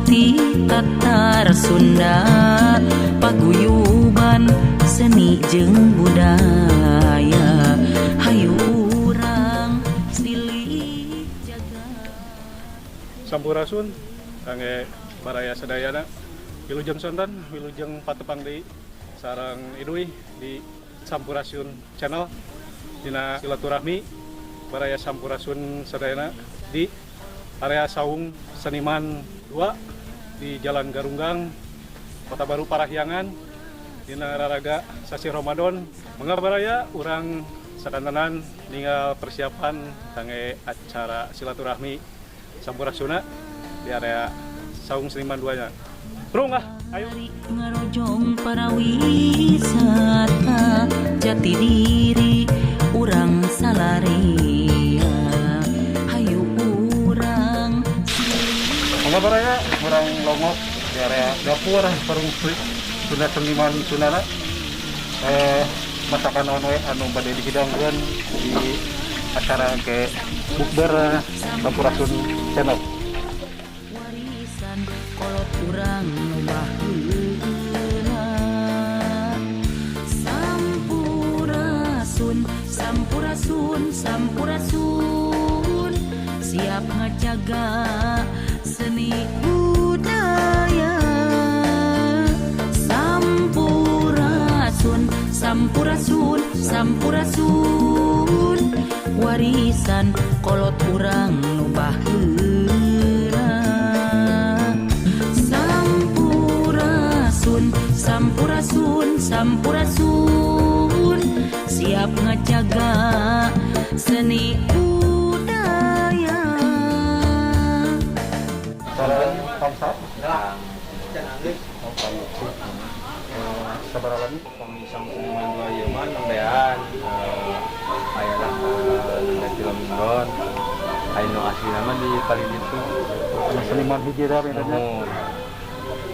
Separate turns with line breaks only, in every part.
Ti Tatar Sunda, paguyuban seni jeung budaya, hayu urang silih jaga.
Sampurasun kangge baraya sadayana. Wilujeng sonten, wilujeng patepang deui sareng Idui di Sampurasun Channel dina silaturahmi baraya Sampurasun sadayana di area Saung Seniman 2 di Jalan Garunggang, Kota Baru Parahyangan, dina raraga sasi Ramadan. Mangga baraya, urang sakantenan ningal persiapan kangge acara silaturahmi Sampurasunna di area Saung Seniman 2 nya. Bro ah, ayo.
Ngarojong parawisata, jati diri urang salaria, hayu urang
Mangga baraya, urang longok di area dapur warung Sunda Seniman Sundana. Masakan naon we anu bade dihidangkeun di acara ke bukber Sampurasun Channel.
Warisan kolot urang nu baheula. Sampurasun, sampurasun, sampurasun, siap ngajaga seni budaya. Sampurasun, sampurasun, sampurasun, warisan kolot urang nu baheula. Sampurasun, sampurasun, sampurasun, siap ngajaga seni budaya.
Sareng Kamsa. Oh, sabaraha lami?
Kami Saung Seniman 2 ieu mah nembean aya lah nembe 3 mingguan. Aya nu aslina mah di paling ditu.
Anu seniman hiji dah bedanya.
Nuhun.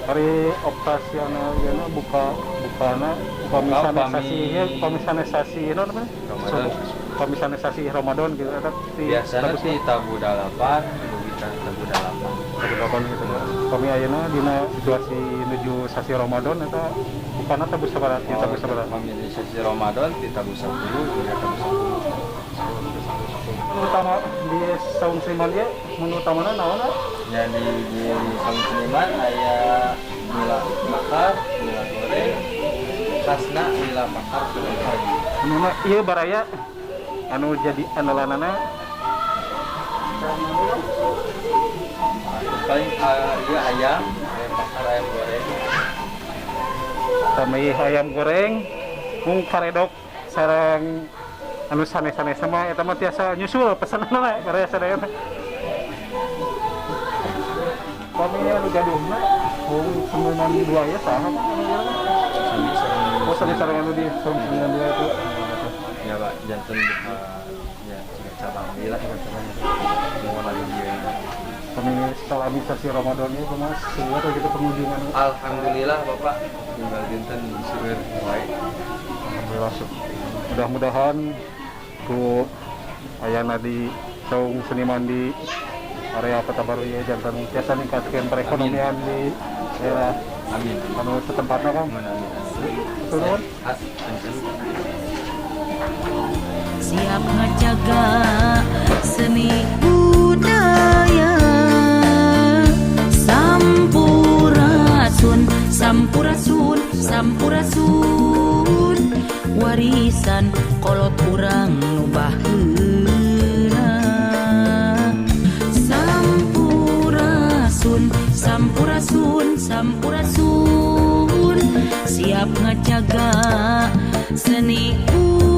Hari operasional ieu na buka bukana upami
Buka
sanes sasi ieu, upami sanes sasi ieu naon namanya?
Ramadan.
Upami sanes sasi Ramadan gitu eta di
Biasana ti tabuh 8, dugi ka tabuh 8.
Tabuh 8 gitu ya. Upami ayeuna dina situasi nuju sasi Ramadan, eta bukana tabuh sabaraha, ti tabuh sabaraha?
Upami di sasi Ramadan ti tabuh 10 dugi ka tabuh 10.
Menu utama di Saung Seniman ieu, menu utamana naon?
Ya, di Saung Seniman aya nila bakar, nila goreng, khasna nila bakar goreng lagi.
Menuna ieu baraya anu jadi andalanana?
Terus paling ieu ayam, ayam bakar, ayam goreng.
Sama ieu ayam goreng mung karedok sareng anu sanes-sanes sama eta mah tiasa nyusul pesananna baraya sadayana. Kami anu gaduhna mung Seniman 2 ya, saha anu gaduhna?
Sami sareng.
Oh, sami sareng anu di Saung Seniman 2 itu.
Ya Pak, janten buka ya siga cabang deui lah. Mau lagi dia.
Kami setelah sasi Ramadan ini kumaha, seueur gitu pengunjungan?
Alhamdulillah Bapak, tinggal dinten seueur wae.
Alhamdulillah. Mudah-mudahan ku ayana di Saung Seniman di area Kota Baru ya janten tiasa ningkatkeun perekonomian di daerah
Amin.
Anu setempatna kan.
Amin amin.
Betul nuhun.
Ah, sami.
Siap ngajaga seni budaya. Sampurasun, sampurasun, sampurasun, warisan kolot urang nu baheula. Sampurasun, sampurasun, sampurasun, siap ngajaga seni budaya.